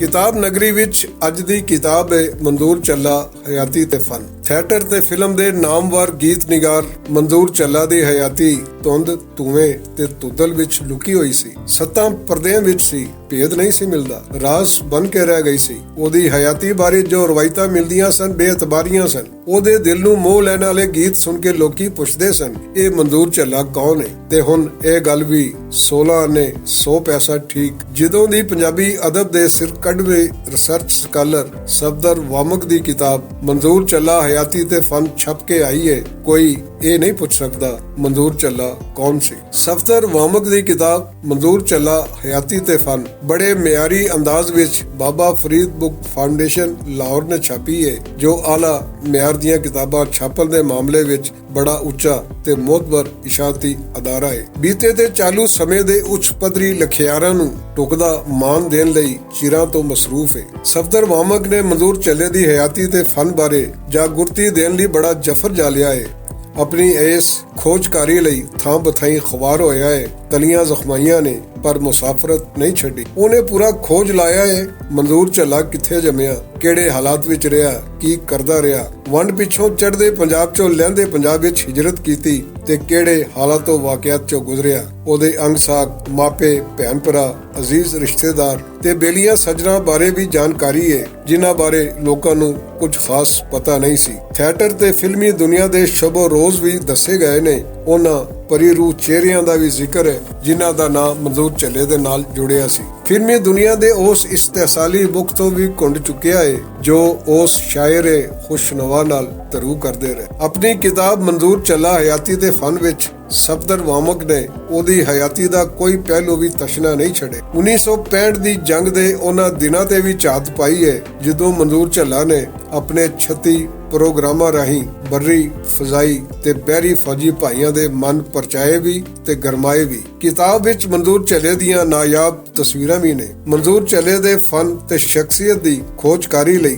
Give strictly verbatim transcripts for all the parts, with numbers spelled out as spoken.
کتاب نگری وچ اج دی کتاب ہے منظور چلا حیاتی تے فن۔ تھیٹر تے فلم دے نامور گیت نگار منظور چلا دی حیاتی، تند، تویں تے تدل وچ لکی ہوئی سی۔ ستاں پردیاں وچ سی، بھید نہیں سی ملدا، راز بن کے رہ گئی سی۔ اوہدی حیاتی بارے جو روایتاں ملدیاں سن، بے اعتباریاں سن۔ اوہدے دل نوں موہ لین آلے گیت سن کے لوکی پچھدے سن، ایہہ منظور چلا کون ہے؟ تے ہن ایہہ گل وی سولہ نے سو پیسہ ٹھیک۔ جدوں دی پنجابی ادب دے سر کڈوے ریسرچ سکالر صفدر وامک دی کتاب منظور چلا حیاتی تے فن چھپ کے آئی ہے، کوئی ایہہ نہیں پچھ سکدا منظور چلا کون سی؟ صفدر وامک دی کتاب منظور چلا حیاتی تے فن بڑے معیاری انداز وچ بابا فرید بک فاؤنڈیشن لاہور نے چھاپی ہے، جو اعلی معیار دیاں کتاباں چھاپن دے معاملے وچ بڑا اچا تے معتبر اشاعتی ادارہ ہے۔ بیتے تے چالو سمے دے اچ پدری لکھیاراں نوں ٹکدا مان دین لئی چیراں توں مصروف ہے۔ صفدر وامک نے منظور چلے دی حیاتی تے فن بارے جاگرتی دین لئی بڑا جفر جالیا ہے۔ اپنی ایس کھوجکاری لئی تھاں بتھائیں خوار ہویا ہے، تلیاں زخمائیاں نے، پر مسافرت نہیں چھڈی۔ اوہنے پورا کھوج لایا ہے، منظور چلا کتھے جمیا، کیہڑے حالات وچ رہیا، کی کردا رہیا۔ ونڈ پچھوں چڑھدے پنجاب چوں لہندے پنجاب وچ ہجرت کیتی، تے کیہڑے حالات و واقعات چوں گزریا۔ اوہدے انگ ساک، ماپے، بھین پرا، عزیز رشتے دار تے بیلیاں سجناں بارے وی جانکاری ہے، جنہاں بارے لوکاں نوں کچھ خاص پتہ نہیں سی۔ تھیٹر تے فلمی دنیا دے شب و روز وی دسے گئے نے۔ انہاں پری روح چہریاں دا وی ذکر ہے، جنہاں دا ناں منظور چلے دے نال جڑیا سی۔ فلمی دنیا دے اوس استحصالی بک توں وی کنڈ چکیا ہے، جو اوس شاعر خوش نوا نال ترو کردے رہے۔ اپنی کتاب منظور چلا حیاتی دے فن وچ صفدر وامک نے اوہدی حیاتی دا کوئی پہلو وی تشنا نہیں چھڈے۔ انیس سو پینٹ دی جنگ دے انہاں دناں تے وی چاہت پائی ہے، جدوں منظور چلا نے اپنے چھتی پروگراماں راہیں بری، فضائی تے بحری فوجی بھائیاں دے من پرچائے وی تے گرمائے وی۔ کتاب وچ منظور چلے دیاں نایاب تصویراں وی نے۔ منظور چلے دے فن تے شخصیت دی کھوجکاری لئی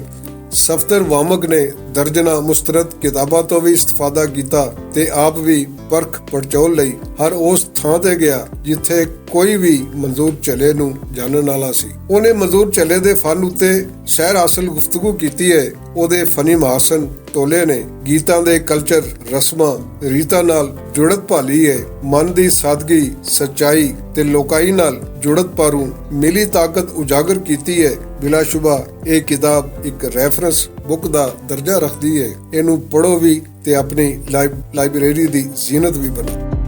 صفدر وامک نے درجناں مسترد کتاباں توں وی استفادہ کیتا تے آپ وی پرکھ پڑچول لئی ہر اوس تھاں تے گیا، جتھے کوئی وی منظور چلے نوں جانن آلا سی۔ اوہنے منظور چلے دے فن اتے سہر حاصل گفتگو کیتی ہے۔ اوہدے فنی محاسن ٹولے نے گیتاں دے کلچر، رسماں، ریتاں نال جڑت پالی ہے۔ من دی سادگی، سچائی تے لوکائی نال جڑت پاروں ملی طاقت اجاگر کیتی ہے۔ بلا شبہ ایہہ کتاب اک ریفرنس بک دا درجہ رکھدی ہے۔ اینوں پڑھو وی تے اپنی لائبریری دی زینت وی بناؤ۔